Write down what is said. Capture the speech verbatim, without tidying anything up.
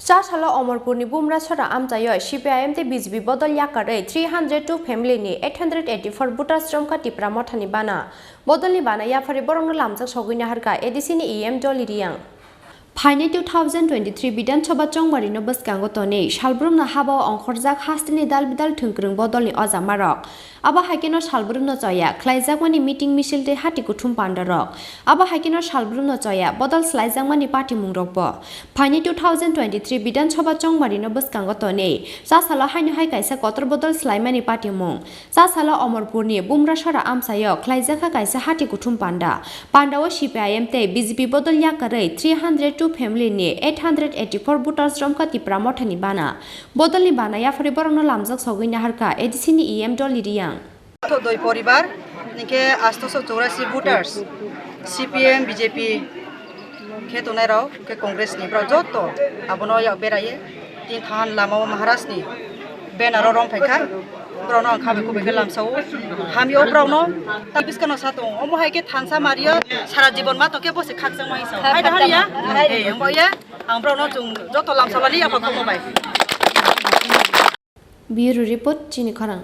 Chasalo Omorpurni Bumrasora amchaio C P I M tei B J P bodol yakarwi three hundred two family ni eight hundred eighty-four voters romkha Tipra Mothani bana. Bodolni bana yapharwi borokno lamjak sogwi naharkha A D C ni E M Dolly Reang. Phainai two thousand twenty-three Bidhan Sabha chongbarino bwskango tonwi salbrumno habao ongkhorjak hasteni dal bidal thwngkwrwng bodolni ojamarok. Abo hai kheno salbrumno choya khlaijakmani meeting misil tei hati kuthum pandarok. Abo hai kheno salbrumno choya bodol slaijakmani patimungrokbo. Phainai two thousand twenty-three Bidhan Sabha chongbarino bwskango tonwi chasalo haino hai kaisa kotor bodol slaimani patimung. Chasalo Omorpurni Bumrasora amchaio khlaijakha kaisa hati kuthum panda. Pandao C P I M tei B J P bodol yakarwi three hundred two family ni eight hundred eighty-four voters romkha Tipra Mothani bana. Bodolni bana yapharwi borokno lamjak sogwi naharkha A D C ni E M Dolly Reang. Doi poribar, hinkhe astoso chorasi voters, C P M, B J P, khe tongnai rok, khe Congress ni borok joto abono yak beraye, tin than lama o Maharaj ni banner o rong phaikha, borok no ang khabai kubai khe lamsa o, hamya o borok no, ta biskang no sa tong, omo hai khe thansa mario, sara jibon ma tong khe bo se khakchang ma hisa, hai da hariya, eh, omo ya, ang borok no chung joto lamsa bali yapha khomo bai. Bureau Report, Chini Khorang.